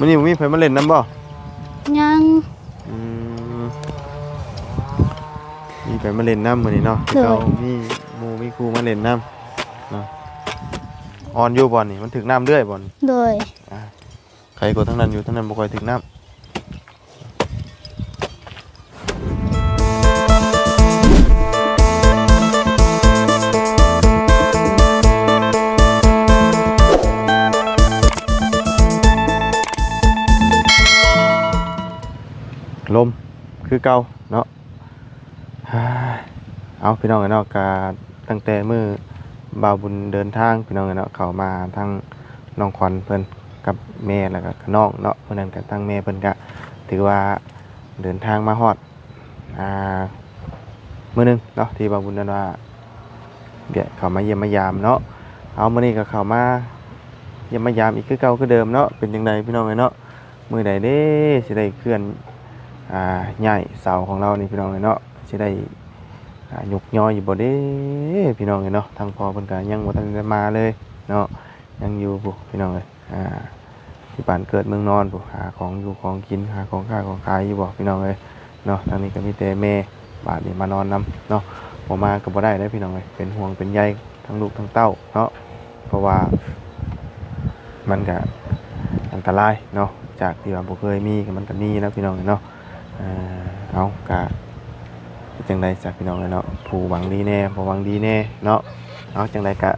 ມື້ນີ້ບໍ່ມີໃຜມາຫຼິ້ນນຳບໍ່? ຍັງ. ອືມ ມີໃຜມາຫຼິ້ນນຳມື້ນີ້ເນາະ? ໂດຍ ເຂົາມີໝູ່ມີຄູ່ມາຫຼິ້ນນຳເນາະ. ອ່ອນຢູ່ບ່ອນນີ້ ມັນຖືກນ້ຳເລື່ອຍບ່ອນນີ້. ໂດຍ ອ່າ ໄຄກວ່າທາງນັ້ນຢູ່ ທາງນັ້ນບໍ່ຄ່ອຍຖືກນ້ຳ. ລົມຄືເກົ່າເນາະ. ເອົາ ພີ່ນ້ອງເອີຍເນາະ, ກະຕັ້ງແຕ່ມື້ບ່າວບຸນເດີນທາງ ພີ່ນ້ອງເອີຍເນາະ, ເຂົ້າມາທາງນ້ອງຂວັນເພິ່ນກັບແມ່ ແລ້ວກະນ້ອງເນາະ, ມື້ນັ້ນກະທາງແມ່ເພິ່ນກະຖືວ່າເດີນທາງມາຮອດ ອ່າ ມື້ໜຶ່ງເນາະ ທີ່ບ່າວບຸນນັ້ນວ່າ ວຽກເຂົ້າມາຢ້ຽມມາຢາມເນາະ. ເອົາ ມື້ນີ້ກໍເຂົ້າມາຢ້ຽມມາຢາມອີກຄືເກົ່າຄືເດີມເນາະ. ເປັນຈັ່ງໃດພີ່ນ້ອງເອີຍເນາະ? ມື້ໃດເດ້ຊິໄດ້ເຄື່ອນ ອ່າ ຍ້າຍເສົາຂອງລາວນີ້ພີ່ນ້ອງເອີຍເນາະ? ຊິໄດ້ ອ່າ ຍົກຍ້ອຍຢູ່ບໍ່ເດ້ພີ່ນ້ອງເອີຍເນາະ? ທາງພໍ່ເພິ່ນກໍຍັງບໍ່ທັນໄດ້ມາເລີຍເນາະ, ຍັງຢູ່ພຸ້ນພີ່ນ້ອງເອີຍ. ອ່າ ທີ່ບ້ານເກີດເມືອງນອນພຸ້ນ ຫາຂອງຢູ່ຂອງກິນ ຫາຂອງຄ້າຂອງຂາຍຢູ່ບໍ່ພີ່ນ້ອງເອີຍເນາະ? ທາງນີ້ກໍມີແຕ່ແມ່ບາດນີ້ມານອນນຳເນາະ, ບໍ່ມາກໍບໍ່ໄດ້ເດ້ພີ່ນ້ອງເອີຍ. ເປັນຫ່ວງເປັນໃຍທັງລູກທັງເຕົ້າເນາະ, ເພາະວ່າມັນກະອັນຕະລາຍເນາະ, ຈາກທີ່ວ່າບໍ່ເຄີຍມີກໍມັນກໍມີແລ້ວພີ່ນ້ອງເອີຍເນາະ. ເອີ ເອົາ ກະເຮັດຈັ່ງໃດຊະພີ່ນ້ອງເອີຍເນາະ, ຜູ້ຫວັງດີແດ່ ບໍ່ຫວັງດີແດ່ເນາະ. ເອົາ ຈັ່ງໃດກະ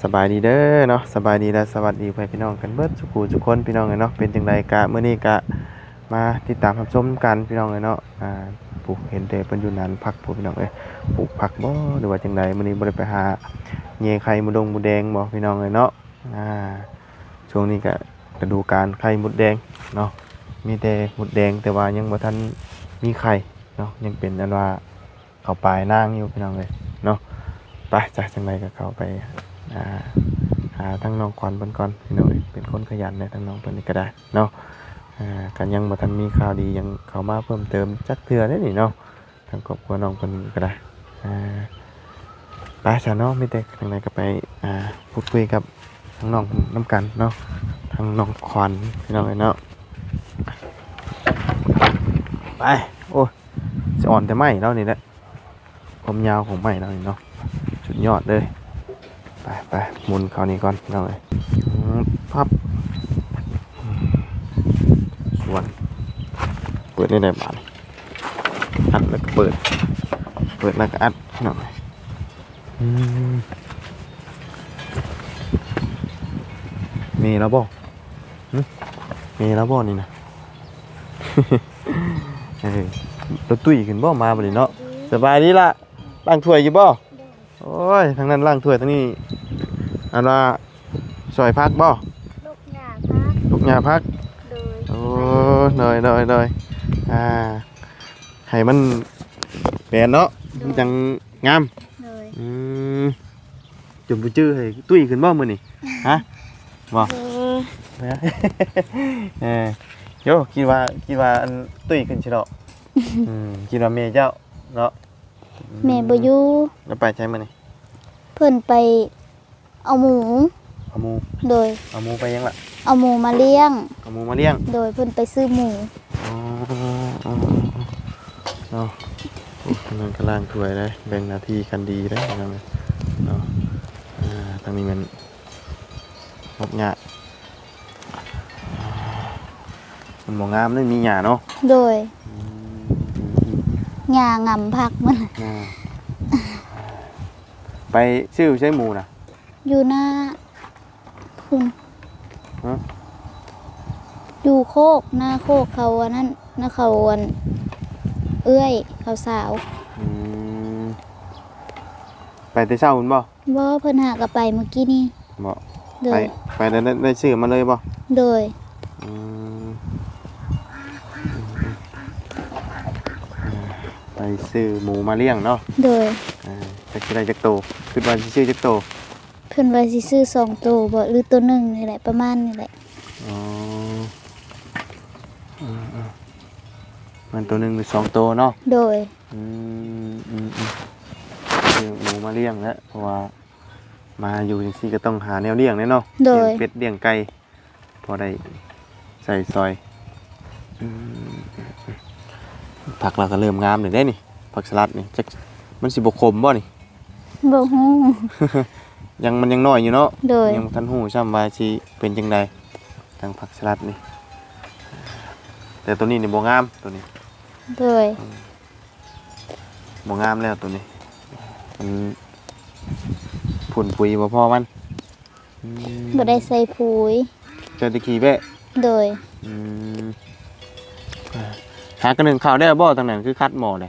ສະບາຍດີເດີເນາະ, ສະບາຍດີ ແລະ ສະຫວັດດີພໍ່ແມ່ພີ່ນ້ອງກັນເບິດສູ່ຜູ້ສູ່ຄົນພີ່ນ້ອງເອີຍເນາະ. ເປັນຈັ່ງໃດກະ ມື້ນີ້ກະມາຕິດຕາມຮັບຊົມກັນພີ່ນ້ອງເອີຍເນາະ. ອ່າ ຜູ້ເຫັນແຕ່ເພິ່ນຢູ່ນານຜັກພຸ້ນພີ່ນ້ອງເອີຍ, ປູກຜັກບໍ່ ຫຼືວ່າຈັ່ງໃດ? ມື້ນີ້ບໍ່ໄດ້ໄປຫາແຍ່ໄຂ່ມົດດົງມົດແດງບໍ່ພີ່ນ້ອງເອີຍເນາະ? ອ່າ ຊ່ວງນີ້ກະລະດູການໄຂ່ມົດແດງເນາະ, ມີແຕ່ມົດແດງ ແຕ່ວ່າຍັງບໍ່ທັນມີໄຂ່ເນາະ, ຍັງເປັນອັນວ່າເຂົ້າປາຍນາງຢູ່ພີ່ນ້ອງເອີຍເນາະ. ໄປ ຈ້າ ຈັ່ງໃດກໍເຂົ້າໄປ ອ່າ ຫາທາງນ້ອງຂວັນເພິ່ນກ່ອນພີ່ນ້ອງເອີຍ, ເປັນຄົນຂະຫຍັນແດ່ທາງນ້ອງເພິ່ນນີ້ກໍໄດ້ເນາະ. ອ່າ ກໍຍັງບໍ່ທັນມີຂ່າວດີຫຍັງເຂົ້າມາເພີ່ມເຕີມຈັກເທື່ອເດ້ນີ້ເນາະ. ທາງຄອບຄົວນ້ອງເພິ່ນກໍໄດ້ ອ່າ ໄປຊະເນາະ, ມີແຕ່ທາງໃດກໍໄປ ອ່າ ພູດຄຸຍກັບທາງນ້ອງນຳກັນເນາະ, ທາງນ້ອງຂວັນພີ່ນ້ອງເອີຍເນາະ. ໄປ ໂອ້ຍ ສະອອນແຕ່ໄມ້ລາວນີ້ແຫຼະ, ຄວາມຍາວຂອງໄມ້ລາວນີ້ເນາະ ສຸດຍອດເລີຍ. ໄປ ໄປ ໝູນເຂົ້ານີ້ກ່ອນພີ່ນ້ອງເອີຍ. ອືມ ພັບ ສວນ ເປີດແນວໃດບາດນີ້? ອັດແລ້ວກໍເປີດ ເປີດແລ້ວກໍອັດພີ່ນ້ອງເອີຍ. ອືມ ມີແລ້ວບໍ່? ຫຶ ມີແລ້ວບໍ່ນີ້ນະ? ເອີ ລາວຕຸ້ຍຂຶ້ນບໍ່ມາບັດນີ້ເນາະ? ສະບາຍດີລະ. ລ້າງຖ້ວຍຢູ່ບໍ່? ໂດຍ. ໂອ້ຍ ທາງນັ້ນລ້າງຖ້ວຍ ທາງນີ້ອັນວ່າຊ່ອຍຜັກບໍ່? ລູກຫຍ້າຜັກ ລູກຫຍ້າຜັກ. ໂດຍ. ໂອ້ ໂດຍ ໂດຍ ໂດຍ. ອ່າ ໃຫ້ມັນແປນເນາະ. ໂດຍ. ມັນຈັ່ງງາມ. ໂດຍ. ອືມ ຈົນບໍ່ຈື່ໃຫ້ຕຸ້ຍຂຶ້ນບໍ່ມື້ນີ້? ຮະ? ບໍ່? ເອີ ເອີ ໂຢ ຄິດວ່າ ຄິດວ່າອັນຕຸ້ຍຂຶ້ນຊິເນາະ. ອືມ ຄິດວ່າແມ່ເຈົ້າເນາະ. ແມ່ບໍ່ຢູ່. ແລ້ວໄປໃສມື້ນີ້? ເພິ່ນໄປເອົາໝູ. ເອົາໝູ? ໂດຍ. ເອົາໝູໄປຫຍັງລະ? ເອົາໝູມາລ້ຽງ. ເອົາໝູມາລ້ຽງ? ໂດຍ. ເພິ່ນໄປຊື້ໝູ. ອໍ ເນາະ. ໂອ້ ທາງນັ້ນກໍລ້າງຖ້ວຍເດ້, ແບ່ງໜ້າທີ່ກັນດີເດ້ ທາງນັ້ນເນາະ. ອ່າ ທາງນີ້ແມ່ນ ໝົດຫຍ້າ ມັນບໍ່ງາມເດ້ ມີຫຍ້າເນາະ. ໂດຍ. ອືມ ຫຍ້າງຳຜັກມັນ. ອ່າ ໄປຊື້ໃສໝູນະ? ຢູ່ໜ້າພຸ້ນ. ຮະ? ຢູ່ໂຄກ ໜ້າໂຄກເຂົາອັນນັ້ນ ນະ ເຂົາອັນເອື້ອຍ ເຂົາສາວ. ອືມ ໄປແຕ່ເຊົ້າພຸ້ນບໍ່? ບໍ່ ເພິ່ນຫາກໍໄປມື້ກີ້ນີ້. ບໍ່? ໂດຍ. ໄປ ໄປໄດ້ ໄດ້ ໄດ້ຊື້ມາເລີຍບໍ່? ໂດຍ. ອືມ ໄປຊື້ໝູມາລ້ຽງເນາະ. ໂດຍ. ອ່າ ຈັກຊິໄດ້ຈັກໂຕ? ຄິດວ່າຊິຊື້ຈັກໂຕ? ເພິ່ນວ່າຊິຊື້ສອງໂຕບໍ ຫຼືໂຕໜຶ່ງນີ້ແຫຼະ ປະມານນີ້ແຫຼະ. ອໍ ເອີໆ ມັນໂຕໜຶ່ງຫຼືສອງໂຕເນາະ? ໂດຍ. ອືມ ອືມໆ ຊື້ໝູມາລ້ຽງແຫຼະ ເພາະວ່າມາຢູ່ຈັ່ງຊີ້ກໍຕ້ອງຫາແນວລ້ຽງແຫຼະເນາະ. ໂດຍ. ລ້ຽງເປັດລ້ຽງໄກ່ ພໍໄດ້ ໃສ່ຊອຍ. ອືມ ຜັກລາວກໍເລີ່ມງາມແລ້ວເດ້ນີ້ ຜັກສະຫຼັດນີ້. ຈັກມັນຊິບໍ່ຂົມບໍ່ນີ້? ບໍ່ຮູ້. ຍັງ ມັນຍັງນ້ອຍຢູ່ເນາະ. ໂດຍ. ຍັງບໍ່ທັນຮູ້ຊ້ຳວ່າຊິເປັນຈັ່ງໃດ ທາງຜັກສະຫຼັດນີ້. ແຕ່ໂຕນີ້ນີ້ບໍ່ງາມ ໂຕນີ້. ໂດຍ. ອືມ ບໍ່ງາມແລ້ວໂຕນີ້ ມັນຝຸ່ນປຸຍບໍ່ພໍມັນ. ອືມ ບໍ່ໄດ້ໃສ່ປຸຍ ໃສ່ແຕ່ຂີ້ແບ້. ໂດຍ. ອືມ ຫາກະໜຶ້ງເຂົ້າແລ້ວບໍ່? ທາງນັ້ນຄືຂັດໝໍ້ເດ້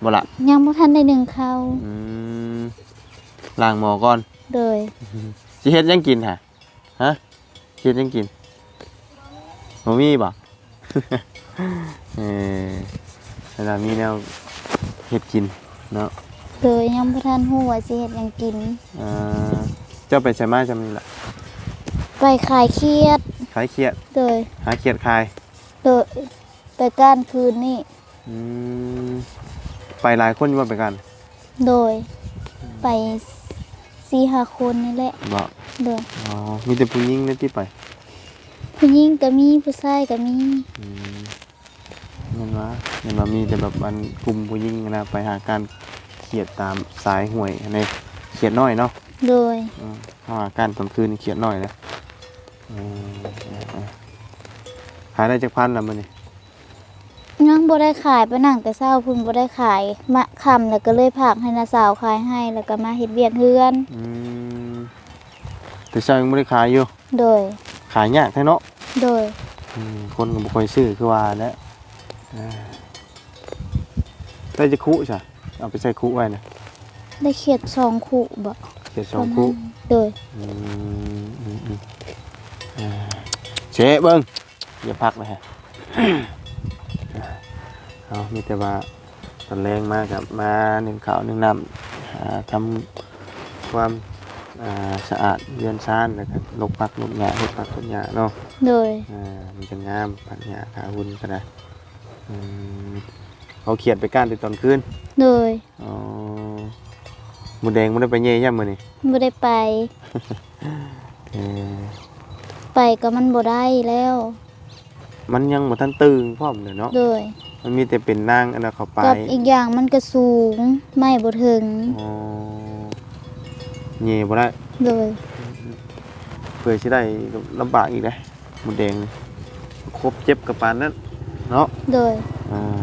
ບໍ່ລະ? ຍັງບໍ່ທັນໄດ້ໜຶ້ງເຂົ້າ. ອືມ ລ້າງໝໍ້ກ່ອນ. ໂດຍ. ຊິເຮັດຫຍັງກິນຫະ? ຮະ ເຮັດຫຍັງກິນ? ບໍ່ມີບໍ່? ເອີ ເວລາມີແນວເຮັດກິນເນາະ. ໂດຍ. ຍັງບໍ່ທັນຮູ້ວ່າຊິເຮັດຫຍັງກິນ. ເອີ ເຈົ້າໄປໃສມາຊ່ຳນີ້ລະ? ໄປຂາຍຂຽດ. ຂາຍຂຽດ? ໂດຍ. ຫາຂຽດຂາຍ? ໂດຍ. ໄປກ້ານຄືນນີ້. ອືມ ໄປຫຼາຍຄົນຢູ່ບໍ່ໄປກ້ານ? ໂດຍ. ອືມ ໄປສີ່ຫ້າຄົນນີ້ແຫຼະ. ບໍ່? ໂດຍ. ອໍ ມີແຕ່ຜູ້ຍິງເດ້ຕິໄປ? ຜູ້ຍິງກໍມີ ຜູ້ຊາຍກໍມີ. ອືມ ແມ່ນວ່າ ແມ່ນວ່າມີແຕ່ແບບອັນກຸ່ມຜູ້ຍິງຫັ້ນນະ ໄປຫາກ້ານຂຽດຕາມສາຍຫ້ວຍຫັ້ນເດ້ ຂຽດນ້ອຍເນາະ. ໂດຍ. ອືມ ເຮົາຫາກ້ານຕອນຄືນຂຽດນ້ອຍເດ້. ເອີ ເອີ ເອີ ຂາຍໄດ້ຈັກພັນລະມື້ນີ້? ຍັງບໍ່ໄດ້ຂາຍ ໄປນັ່ງແຕ່ເຊົ້າພຸ້ນ ບໍ່ໄດ້ຂາຍ ມາຄ່ຳແລ້ວກໍເລີຍຝາກໃຫ້ນ້າສາວຂາຍໃຫ້ ແລ້ວກໍມາເຮັດວຽກເຮືອນ. ອືມ ແຕ່ເຊົ້າຍັງບໍ່ໄດ້ຂາຍຢູ່? ໂດຍ. ຂາຍຍາກແທ້ເນາະ? ໂດຍ. ອືມ ຄົນກໍບໍ່ຄ່ອຍຊື້ຄືວ່າແຫຼະ. ເອີ ໄດ້ຈັກຄຸຊະ? ເອົາໄປໃສ່ຄຸໄວ້ນະ? ໄດ້ຂຽດສອງຄຸບໍ? ຂຽດສອງຄຸ. ປະມານ ໂດຍ. ອືມ ອືມ ອືມ ເຊເບິ່ງ ຢ່າພັກເລີຍ. ເອົາ ມີແຕ່ວ່າຕອນແລງມາກໍມາໜຶ້ງເຂົ້າໜຶ້ງນ້ຳ ຫາທຳຄວາມ ອ່າ ສະອາດເຮືອນຊານ ແລ້ວກໍລົກຜັກລົກຫຍ້າ ເຮັດຜັກເຮັດຫຍ້າເນາະ. ໂດຍ. ອ່າ ມັນຈະງາມ ຜັກຫຍ້າຂາຫຸ່ນກໍໄດ້. ອືມ ເອົາຂຽດໄປກ້ານແຕ່ຕອນຄືນ. ໂດຍ. ອໍ ໝູແດງບໍ່ໄດ້ໄປແຍ່ຍາມມື້ນີ້? ບໍ່ໄດ້ໄປ. ເອີ ໄປກໍມັນບໍ່ໄດ້ແລ້ວ. ມັນຍັງບໍ່ທັນຕຶງພ້ອມເລີຍເນາະ. ໂດຍ. ມັນມີແຕ່ເປັນນາງອັນນັ້ນເຂົ້າໄປ ກັບອີກຢ່າງມັນກໍສູງ ໄມ້ບໍ່ເຖິງ. ອໍ ແຍ່ບໍ່ໄດ້. ໂດຍ. ເພື່ອຊິໄດ້ກໍລຳບາກອີກເດ້. ໝູແດງ ຄົບເຈັບກະປານນັ້ນເນາະ. ໂດຍ. ອ່າ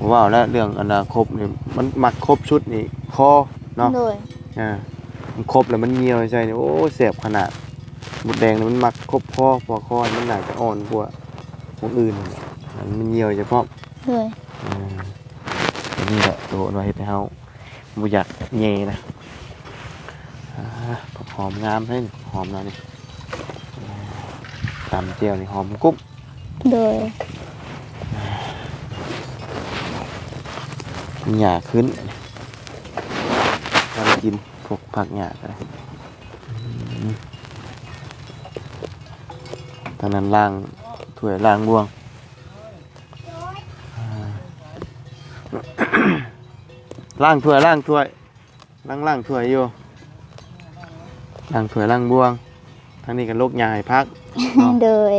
ເວົ້າແລ້ວເລື່ອງອັນນ່າ ຄົບນີ້ ມັນມັກຄົບສຸດນີ້ຄໍເນາະ. ໂດຍ. ອ່າ ມັນຄົບແລ້ວມັນຍ່ຽວໃສ່ນີ້ ໂອ້ ແສບຂະໜາດ. ໝູແດງນີ້ມັນມັກຄົບຄໍ ເພາະຄໍມັນໜ້າຈະອ່ອນກວ່າຂອງອື່ນ ມັນຍ່ຽວໃສ່ພ້ອມ. ໂດຍ. ອ່າ ອັນນີ້ແຫຼະໂຕວ່າເຮັດໃຫ້ເຮົາ ບໍ່ຢາກແຍ່ນະ. ອ່າ ຜັກຫອມງາມແທ້ນີ້ ຫອມລາວນີ້ ຕຳແຈ່ວນີ້ຫອມກຸ້ມ. ໂດຍ. ຫຍ້າຂຶ້ນ ການກິນພວກຜັກຫຍ້າກໍໄດ້. ອືມ ທາງນັ້ນລ້າງຖ້ວຍລ້າງບ່ວງ. ອ່າ ລ້າງຖ້ວຍ ລ້າງຖ້ວຍ ລ້າງ ລ້າງຖ້ວຍຢູ່ ລ້າງຖ້ວຍລ້າງບ່ວງ. ທາງນີ້ກໍລົກຫຍ້າໃຫ້ຜັກເນາະ. ໂດຍ.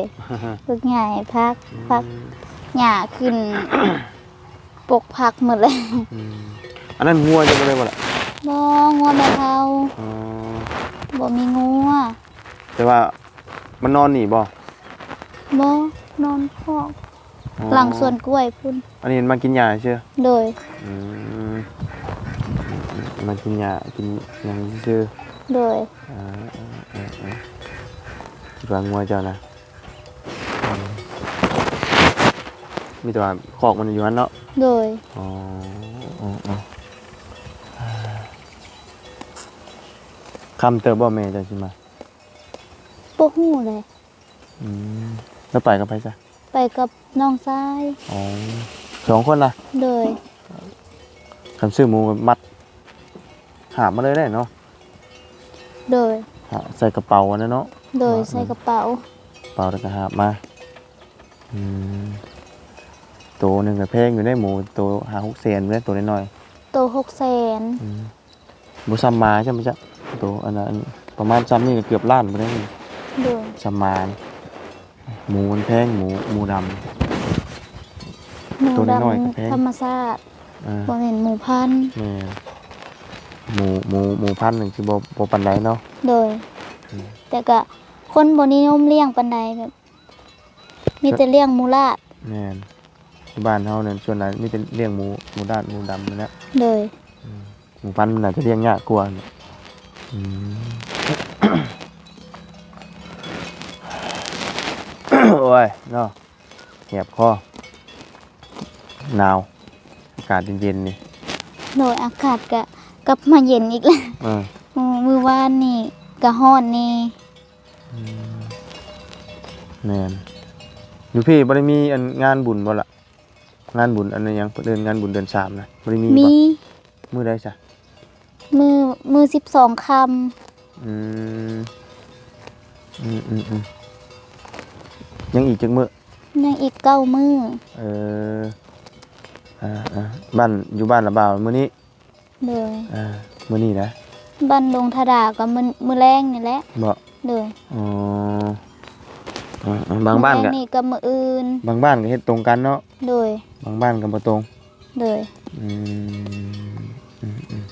ລົກຫຍ້າໃຫ້ຜັກ. ອືມ ຜັກຫຍ້າຂຶ້ນປົກຜັກໝົດເລີຍ. ອືມ ອັນນັ້ນງົວເຈົ້າບໍ່ໄດ້ບໍ່ລະ? ບໍ່ ງົວແມ່ເຖົ້າ. ອໍ ບໍ່ມີງົວ. ແຕ່ວ່າມັນນອນນີ້ບໍ່? ບໍ່ ນອນຄອກ ອໍ ຫຼັງສວນກ້ວຍພຸ້ນ. ອັນນີ້ມັນມາກິນຫຍ້າຊື່? ໂດຍ. ອືມ ມາກິນຫຍ້າກິນຫຍັງຊື່? ໂດຍ. ເອີ ເອີ ເອີ ເອີ ຄິດວ່າງົວເຈົ້ານະ. ອືມ ມີແຕ່ວ່າຄອກມັນຢູ່ຫັ້ນເນາະ? ໂດຍ. ອໍ ອໍ ອໍ ຄ່ຳເຕີບບໍ່ແມ່ເຈົ້າຊິມາ? ບໍ່ຮູ້ແຫຼະ. ອືມ ແລ້ວໄປກັບໃຜຊະ? ໄປກັບນ້ອງຊາຍ. ອໍ ສອງຄົນນະ? ໂດຍ. ຄັນຊື້ໝູມັດຫາບມາເລີຍໄດ້ເນາະ? ໂດຍ. ໃສ່ກະເປົາອັນນັ້ນເນາະ? ໂດຍ. ໃສ່ກະເປົາ ກະເປົາແລ້ວກໍຫາບມາ. ອືມ ໂຕໜຶ່ງກໍແພງຢູ່ເດ້ ໝູໂຕຫ້າຫົກແສນເດ້ ໂຕນ້ອຍໆ ໂຕຫົກແສນ. ອືມ ບໍ່ຊ່ຳໝາຊ້ຳ ບໍ່ຈັກ ໂຕອັນນັ້ນ ປະມານຊ່ຳນີ້ກໍເກືອບລ້ານພຸ້ນເດ້. ໂດຍ. ຊ່ຳໝານີ້ ໝູມັນແພງ ໝູ ໝູດຳ ໝູ ໂຕນ້ອຍໆກໍແພງ ທຳມະຊາດ ອ່າ ບໍ່ແມ່ນໝູພັນ. ແມ່ນ ໝູ ໝູ ໝູພັນນີ້ຊິບໍ່ ບໍ່ປານໃດເນາະ. ໂດຍ ອືມ ແຕ່ກະຄົນບໍ່ນິຍົມລ້ຽງປານໃດ ແບບ ມີແຕ່ລ້ຽງໝູລາດ. ແມ່ນ ຢູ່ບ້ານເຮົານັ້ນສ່ວນຫຼາຍມີແຕ່ລ້ຽງໝູ ໝູລາດ ໝູດຳນີ້ແຫຼະ. ໂດຍ ອືມ ໝູພັນມັນໜ້າຈະລ້ຽງຍາກກວ່າ. ອືມ ໂອ້ຍເນາະ ແຫບຄໍ ໜາວ ອາກາດເຢັນໆນີ້. ໂດຍ ອາກາດກະກັບມາເຢັນອີກແລ້ວ. ເອີ ມື້ ມື້ວານນີ້ກະຮ້ອນແດ່. ອືມ ແມ່ນ ຢູ່ພີ້ບໍ່ໄດ້ມີອັນງານບຸນບໍ່ລະ? ງານບຸນອັນນັ້ນຫຍັງ ເພິ່ນເອີ້ນງານບຸນເດືອນສາມນະ ບໍ່ໄດ້ມີບໍ່? ມີ ມື້ໃດຊະ? ມື້ ມື້ສິບສອງຄ່ຳ. ອືມ ອືມໆ ຍັງອີກຈັກມື້? ຍັງອີກເກົ້າມື້. ເອີ ອ່າໆ ບ້ານ ຢູ່ບ້ານລະບ່າວມື້ນີ້. ໂດຍ ອ່າ ມື້ນີ້ນະ ບ້ານດົງທະດາກໍມື້ ມື້ແລງນີ້ແຫຼະ. ບໍ່? ໂດຍ ອໍ ອ່າໆ ບາງບ້ານກໍ ມື້ແລງນີ້ກໍມື້ອື່ນ ບາງບ້ານກໍເຮັດຕົງກັນເນາະ. ໂດຍ ບາງບ້ານກໍບໍ່ຕົງ. ໂດຍ ອືມ ອືມ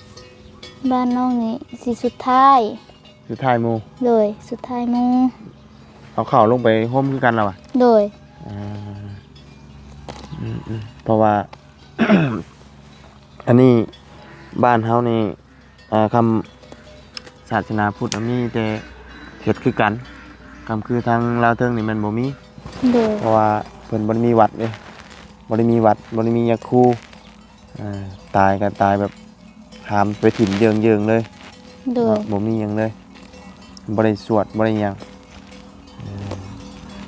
ໆ ບ້ານນ້ອງນີ້ຊິສຸດທ້າຍ ສຸດທ້າຍໝູ່. ໂດຍ ສຸດທ້າຍໝູ່ ເອົາເຂົ້າລົງໄປໂຮມຄືກັນລະຫວາ? ໂດຍ ອ່າ ອືມໆ ເພາະວ່າ ອັນນີ້ບ້ານເຮົານີ້ ອ່າ ຄຳສາສະໜາພຸດມີແຕ່ເຮັດຄືກັນ ຄຳຄືທາງລາວເທິງນີ້ແມ່ນບໍ່ມີ. ໂດຍ ເພາະວ່າເພິ່ນບໍ່ໄດ້ມີວັດເດ້ ບໍ່ໄດ້ມີວັດ ບໍ່ໄດ້ມີຍາຄູ. ອ່າ ຕາຍກໍຕາຍແບບຫາມໄປຖິ້ມເຢິງໆເລີຍ. ໂດຍ ເນາະ ບໍ່ມີຫຍັງເລີຍ ບໍ່ໄດ້ສວດ ບໍ່ໄດ້ຫຍັງ. ເອີ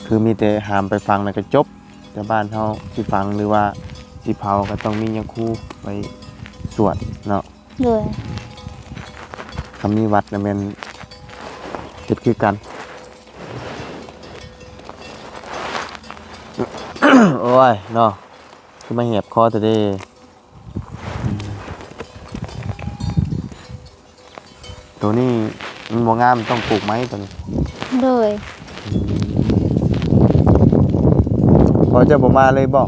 ຄືມີແຕ່ຫາມໄປຝັງແລ້ວກໍຈົບ. ແຕ່ບ້ານເຮົາຊິຝັງ ຫຼືວ່າຊິເຜົາ ກໍຕ້ອງມີຍາຄູໄປສວດເນາະ. ໂດຍ ຄັນມີວັດນະແມ່ນເຮັດຄືກັນ. ໂອ້ຍເນາະ ຄືມາແຫບຄໍແທ້ເດ້. ໂຕນີ້ມັນບໍ່ງາມ ຕ້ອງປູກໃໝ່ໂຕນີ້. ໂດຍ ອືມ ພໍ່ເຈົ້າບໍ່ມາເລີຍບໍ່?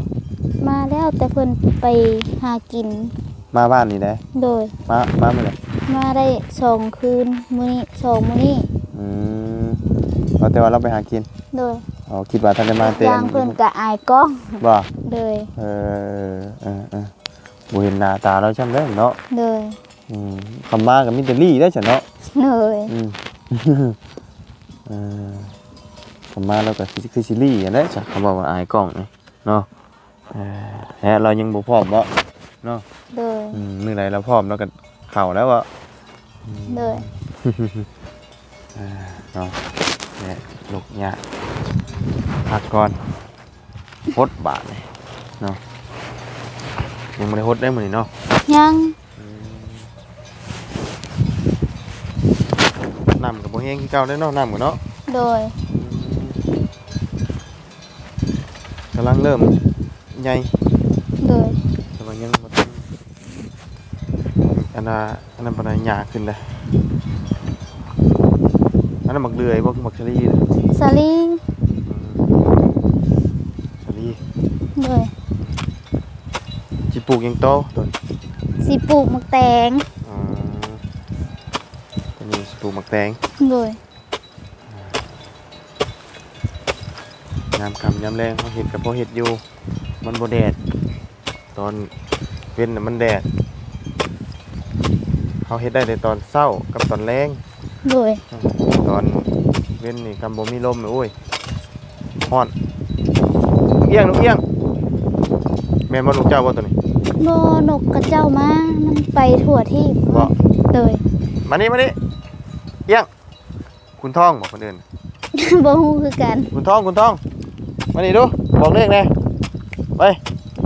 ມາແລ້ວ ແຕ່ເພິ່ນໄປຫາກິນ. ມາບ້ານນີ້ແຫຼະ. ໂດຍ ມາ ມາມື້ໃດ? ມາໄດ້ສອງຄືນ ມື້ນີ້ສອງ ມື້ນີ້. ອືມ ເພາະແຕ່ວ່າລາວໄປຫາກິນ. ໂດຍ ອໍ ຄິດວ່າທ່ານໄດ້ມາແຕ່ ອີກຢ່າງເພິ່ນກໍອາຍກ້ອງ. ບໍ່? ໂດຍ ເອີ ເອີ ເອີ ບໍ່ເຫັນໜ້າຕາລາວຊ້ຳເດ້ເນາະ. ໂດຍ ອືມ ຄຳມາກໍມີແຕ່ລີ້ໄດ້ຊັ້ນເນາະ. ໂດຍ ອືມ ເອີ ຄຳມາລາວກໍຄື ຄືຊິລີ້ຫັ້ນແຫຼະ ຄຳເວົ້າວ່າອາຍກ້ອງນີ້ເນາະ. ເອີ ແລະລາວຍັງບໍ່ພ້ອມເນາະ ເນາະ. ໂດຍ ອືມ ມື້ໃດລາວພ້ອມລາວກໍເຂົ້າແລ້ວເນາະ. ໂດຍ ເອີ ເນາະ ແລະ ລຸກຍາກ ພັກກ່ອນ. ຫົດບາດນີ້ເນາະ ຍັງບໍ່ໄດ້ຫົດເດ້ມື້ນີ້ເນາະ. ຍັງ ອືມ ນ້ຳກໍບໍ່ແຮງຄືເກົ່າເດ້ເນາະ ນ້ຳກໍເນາະ. ໂດຍ ອືມ ກຳລັງເລີ່ມໃຫຍ່. ໂດຍ ແຕ່ວ່າຍັງບໍ່ທັນ ອັນນ່າ ອັນນັ້ນປານໃດ ຫຍ້າຂຶ້ນແລ້ວ. ອັນນັ້ນໝາກເດືອຍບໍ່ ຄືໝາກສາລີ? ສາລີ. ອືມ ສາລີ. ໂດຍ ຊິປູກຫຍັງຕໍ່ໂຕນີ້? ຊິປູກໝາກແຕງ. ອໍ ໂຕນີ້ຊິປູກໝາກແຕງ. ໂດຍ ຍາມຄ່ຳຍາມແລງເຮົາເຮັດກໍພໍເຮັດຢູ່ ມັນບໍ່ແດດ. ຕອນເວັນນະມັນແດດ ເຮົາເຮັດໄດ້ແຕ່ຕອນເຊົ້າກັບຕອນແລງ. ໂດຍ ຕອນເວັນນີ້ຄັນບໍ່ມີລົມ ໂອ້ຍ ຮ້ອນ. ນກອຽງ ນກອຽງ ແມ່ນບໍ່ ນກເຈົ້າບໍ່ໂຕນີ້? ບໍ່ ນົກເຂົາເຈົ້າມາ ມັນໄປທົ່ວທີບ. ບໍ່? ໂດຍ ມານີ້ ມານີ້ ອຽງ. ຂຸນທອງບໍ່ເພິ່ນເອີ້ນ? ບໍ່ຮູ້ຄືກັນ. ຂຸນທອງ ຂຸນທອງ ມານີ້ດູ ບອກເລກແດ່ ໄປ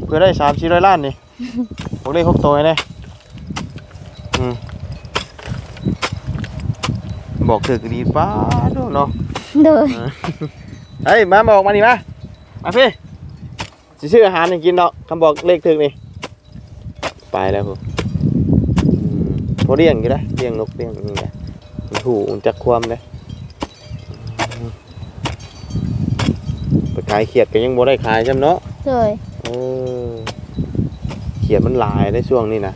ເພື່ອໄດ້ສາມສີ່ຮ້ອຍລ້ານນີ້. ບອກເລກຫົກໂຕໃຫ້ແດ່. ອືມ ບອກຖືກດີ ປ້າດໂດເນາະ. ໂດຍ ເອີ ເຮີ້ຍ ມາ ບອກມານີ້ມາ ມາພີ້. ຊິຊື້ອາຫານໃຫ້ກິນເນາະ ຄັນບອກເລກຖືກນີ້. ໄປແລ້ວພຸ້ນ. ອືມ ພໍລ້ຽງຢູ່ເດ້ ລ້ຽງນົກລ້ຽງນີ້ນະ ມັນຮູ້ ມັນຈັກຄວາມເດ້. ອືມ ຂາຍຂຽດກໍຍັງບໍ່ໄດ້ຂາຍຊ້ຳເນາະ. ໂດຍ. ໂອ້ ຂຽດມັນຫຼາຍໃນຊ່ວງນີ້ນະ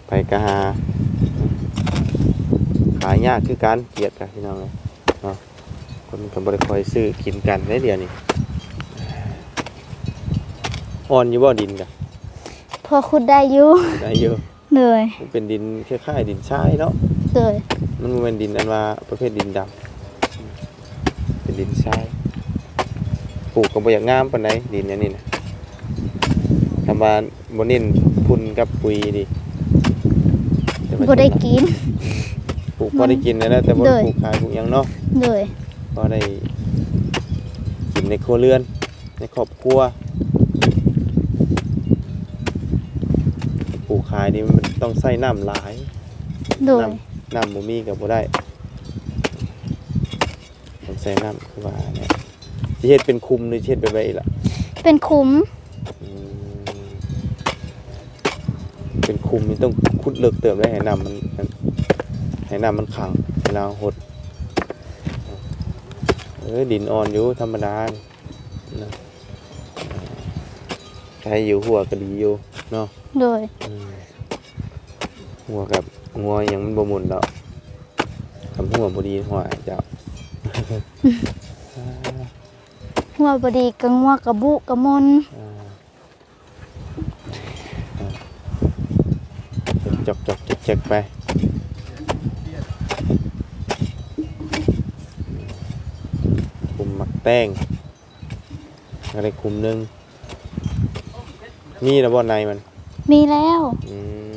ໃຜກໍຫາ ຂາຍຍາກຄືກັນຂຽດກໍ ພີ່ນ້ອງເອີຍເນາະ. ຄົນກໍບໍ່ໄດ້ຄ່ອຍຊື້ກິນກັນໃນດຽວນີ້. ອ່ອນຢູ່ບໍ່ດິນກະ? ພໍຂຸດໄດ້ຢູ່ ໄດ້ຢູ່. ໂດຍ. ມັນເປັນດິນຄ້າຍໆດິນຊາຍເນາະ. ໂດຍ. ມັນບໍ່ແມ່ນດິນອັນວ່າປະເພດດິນດຳ ເປັນດິນຊາຍ. ປູກກໍບໍ່ຢາກງາມປານໃດດິນອັນນີ້ນະ ຄຳວ່າບໍ່ເນັ້ນຝຸ່ນກັບປຸຍດີ ແຕ່ວ່າ ບໍ່ໄດ້ກິນ ປູກພໍໄດ້ກິນແລ້ວ ແຕ່ບໍ່ໄດ້ ໂດຍ ປູກຂາຍປູກຫຍັງເນາະ. ໂດຍ. ພໍໄດ້ກິນໃນຄົວເຮືອນ ໃນຄອບຄົວ. ປູກຂາຍນີ້ມັນຕ້ອງໃຊ້ນ້ຳຫຼາຍ. ໂດຍ. ນ້ຳ ນ້ຳບໍ່ມີກໍບໍ່ໄດ້ ຕ້ອງໃຊ້ນ້ຳ ຄືວ່າແຫຼະ. ຊິເຮັດເປັນຂຸມ ຫຼືຊິເຮັດແບບໃດອີກລະ? ເປັນຂຸມ. ອືມ ເປັນຂຸມນີ້ຕ້ອງຂຸດເລິກເຕີບເດ້ ໃຫ້ນ້ຳມັນ ໃຫ້ນ້ຳມັນຂັງເວລາຫົດ. ເອີ ດິນອ່ອນຢູ່ ທຳມະດານະ. ໃຊ້ຢູ່ ຮົ້ວກໍດີຢູ່ເນາະ. ໂດຍ. ອືມ ຮົ້ວກັບງົວຫຍັງມັນບໍ່ໝຸ່ນດອກ ຄັນຮົ້ວບໍ່ດີ ຮົ້ວເຈົ້າ ຮົ້ວບໍ່ດີກໍງົວກະບຸກະມົນ. ອ່າ ອ່າ ຈອກໆແຈກໆໄປ. ຂຸມໝາກແຕງ ກໍໄດ້ຂຸມໜຶ່ງ. ມີແລ້ວບໍ່ໃນມັນ? ມີແລ້ວ. ອືມ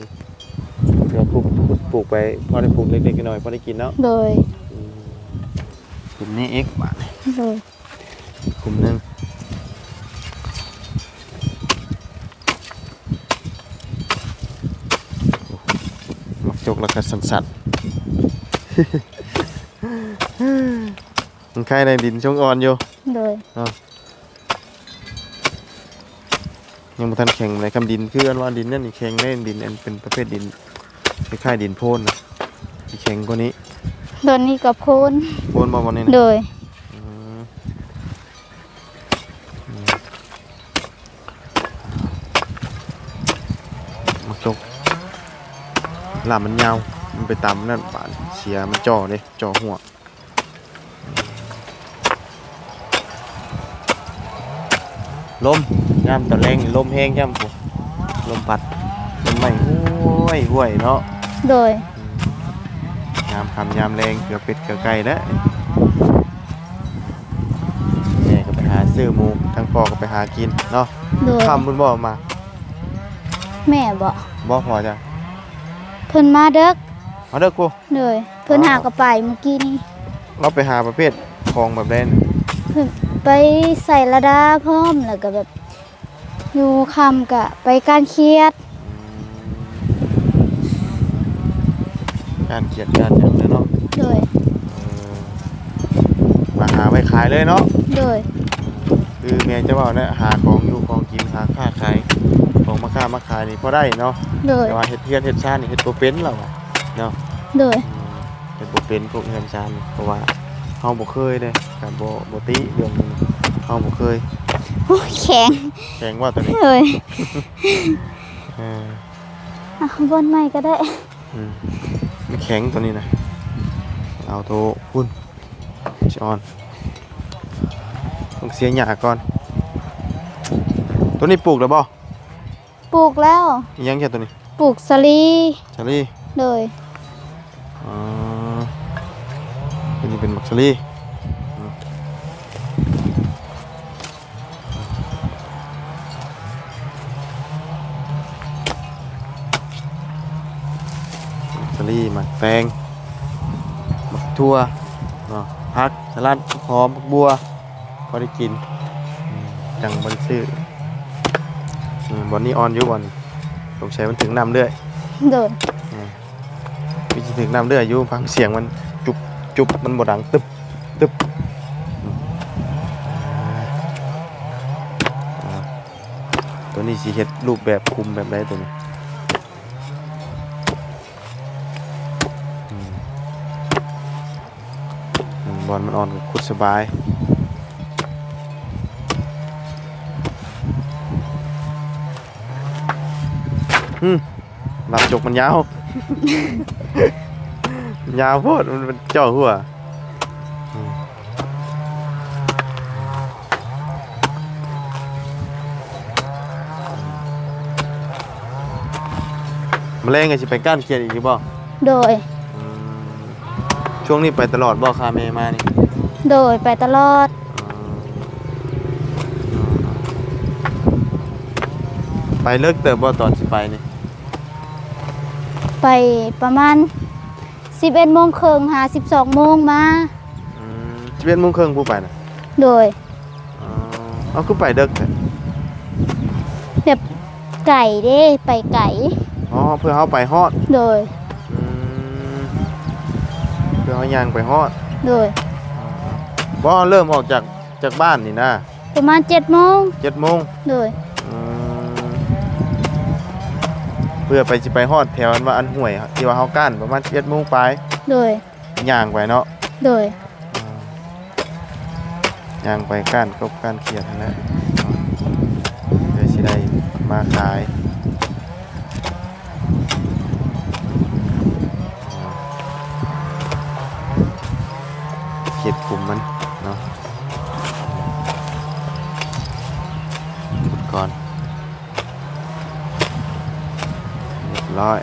ເພື່ອປູກ ປູກໄປ ພໍໄດ້ປູກເລັກໆນ້ອຍໆ ພໍໄດ້ກິນເນາະ. ໂດຍ. ອືມ ຂຸມນີ້ອີກບາດນີ້. ໂດຍ. ຂຸມໜຶ່ງ. ໝາກຈົກແລ້ວກໍສັ່ນໆ ມັນຄ້າຍໃນດິນຊົງອ່ອນຢູ່. ໂດຍ. ເນາະ ຍັງບໍ່ທັນແຂງປານໃດ. ຄຳດິນຄືອັນວ່າດິນນັ້ນນີ້ແຂງແດ່ ດິນອັນເປັນປະເພດດິນຄ້າຍໆດິນໂພນນະ ຊິແຂງກວ່ານີ້. ດອນນີ້ກໍໂພນ. ໂພນບໍ່ ບ່ອນນີ້ນະ? ໂດຍ. ອືມ ອືມ ໝາກຈົກ ລາບມັນຍາວ ມັນໄປຕຳນັ້ນ ບາດເສຍມັນຈໍ້ເດ້ ຈໍ້ຮົ້ວ. ລົມ ຍາມຕອນແລງນີ້ລົມແຮງຈ້ຳ ລົມພັດ ຕົ້ນໄມ້ຫ້ວຍໆເນາະ. ໂດຍ. ຍາມຄ່ຳຍາມແລງ ເກືອເປັດເກືອໄກ່ແລ້ວ ແມ່ກໍໄປຫາຊື້ໝູ ທັງພໍ່ກໍໄປຫາກິນເນາະ. ໂດຍ. ຄ່ຳພຸ້ນບໍ່ມາ? ແມ່ບໍ່? ບໍ່ ພໍ່ຈ້ະ ເພິ່ນມາເດິກ. ມາເດີກູ. ໂດຍ. ເພິ່ນຫາກໍໄປມື້ກີ້ນີ້. ລາວໄປຫາປະເພດຂອງແບບໃດ? ເພິ່ນໄປໃສ່ລະດາພ້ອມ ແລ້ວກໍແບບຢູ່ຄ່ຳກໍໄປການຂຽດ. ອືມ ການຂຽດການຫຍັງແຫຼະເນາະ. ໂດຍ. ເອີ ມາຫາໄວ້ຂາຍເລີຍເນາະ. ໂດຍ. ຄືແມ່ນຈະເວົ້າແຫຼະ ຫາຂອງຢູ່ຂອງກິນ ຫາຄ້າຂາຍ ຂອງມາຄ້າມາຂາຍນີ້ພໍໄດ້ເນາະ. ໂດຍ. ແຕ່ວ່າເຮັດເຮືອນເຮັດຊານນີ້ເຮັດບໍ່ເປັນລາວວ່າເນາະ. ໂດຍ. ເຮັດບໍ່ເປັນພວກເຮືອນຊານນີ້ ເພາະວ່າເຮົາບໍ່ເຄີຍເດ້ ກະບໍ່ ບໍ່ຕິເລື່ອງນີ້ ເຮົາບໍ່ເຄີຍ. ໂອ້ຍ ແຂງ ແຂງວ່າຕົວນີ້. ໂດຍ. ເອີ ເອົາບ່ອນໃໝ່ກໍໄດ້. ອືມ ມັນແຂງຕົວນີ້ນະ. ເອົາໂທ ພຸ້ນ ຊິອ່ອນ ຕ້ອງເສຍຫຍ້າກ່ອນ. ຕົວນີ້ປູກແລ້ວບໍ່? ປູກແລ້ວ. ອີຫຍັງແທ້ຕົວນີ້? ປູກສາລີ. ສາລີ? ໂດຍ. ອໍ ອັນນີ້ເປັນໝາກສາລີ. ໝາກສາລີ ໝາກແຕງ ໝາກຖົ່ວເນາະ ຜັກສະຫຼັດ ຜັກຫອມ ຜັກບົ່ວ ພໍໄດ້ກິນ. ອືມ ຈັ່ງບໍ່ໄດ້ຊື້. ອືມ ບ່ອນນີ້ອ່ອນຢູ່ ບ່ອນນີ້ ສົງໄສມັນຖືກນ້ຳເລື້ອຍ. ໂດຍ. ອືມ ຄືຊິຖືກນ້ຳເລື້ອຍຢູ່ ຟັງສຽງມັນຈຸບຈຸບ ມັນບໍ່ດັງຕຶບຕຶບ. ອືມ ອ່າ ຕົວນີ້ຊິເຮັດຮູບແບບຄຸມແບບໃດຕົວນີ້? ອືມ ອືມ ບ່ອນມັນອ່ອນກໍຂຸດສະບາຍ. ອືມ ລຳຈົກມັນຍາວ ຍາວໂພດ ມັນ ມັນເຈາະຫົວ. ມື້ແລງກໍຊິໄປກ້ານຂຽດອີກຢູ່ບໍ່? ໂດຍ. ອືມ ຊ່ວງນີ້ໄປຕະຫຼອດບໍ່ ຄາແມ່ມານີ້? ໂດຍ ໄປຕະຫຼອດ. ອືມ ໄປເລິກເຕີບບໍ່ຕອນຊິໄປນີ້? ໄປປະມານສິບເອັດໂມງເຄິ່ງ ຫາສິບສອງໂມງມາ. ອືມ ສິບເອັດໂມງເຄິ່ງຜູ້ໄປນະ? ໂດຍ. ອໍ ເອົາ ຄືໄປເດິກແທ້? ແບບໄກເດ້ ໄປໄກ. ອໍ ເພື່ອເຮົາໄປຮອດ. ໂດຍ. ອືມ ເພື່ອເຮົາຍ່າງໄປຮອດ. ໂດຍ. ບໍ່ ເລີ່ມອອກຈາກ ຈາກບ້ານນີ້ນະ? ປະມານເຈັດໂມງ. ເຈັດໂມງ. ໂດຍ. ອືມ ເພື່ອໄປ ຊິໄປຮອດແຖວອັນວ່າອັນຫ້ວຍທີ່ວ່າເຮົາກ້ານ ປະມານເຈັດໂມງປາຍ. ໂດຍ. ຍ່າງໄປເນາະ. ໂດຍ. ອືມ ຍ່າງໄປກ້ານກົບກ້ານຂຽດຫັ້ນແຫຼະ ເພື່ອຊິໄດ້ມາຂາຍ. ເຂດຄຸມມັນເນາະ ຂຸດກ່ອນ. ຮຽບຮ້ອຍ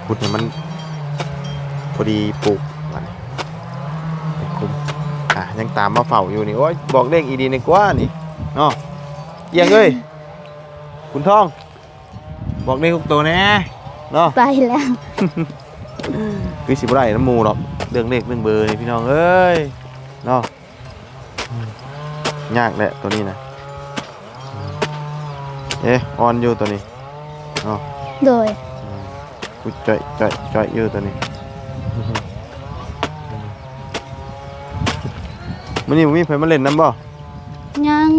ຂຸດໃຫ້ມັນພໍດີປູກ ບັດນີ້ເປັນຄຸ້ມ. ອ່ະ ຍັງຕາມມາເຝົ້າຢູ່ນີ້. ໂອ້ຍ ບອກເລກອີ່ດີນີ້ກວ່ານີ້ເນາະ. ອຽງເອີຍ ຂຸນທອງ ບອກເລກທຸກໂຕແດ່ເນາະ. ໄປແລ້ວ ຄືຊິບໍ່ໄດ້ນຳໝູ່ດອກ ເລື່ອງເລກເລື່ອງເບີນີ້ ພີ່ນ້ອງເອີຍເນາະ. ອືມ ຍາກແຫຼະໂຕນີ້ນະ. ເອ ອ່ອນຢູ່ໂຕນີ້ເນາະ. ໂດຍ. ອືມ ອຸດຈ້ອຍໆໆຢູ່ໂຕນີ້. ມື້ນີ້ບໍ່ມີໃຜມາຫຼິ້ນນຳບໍ່? ຍັງ.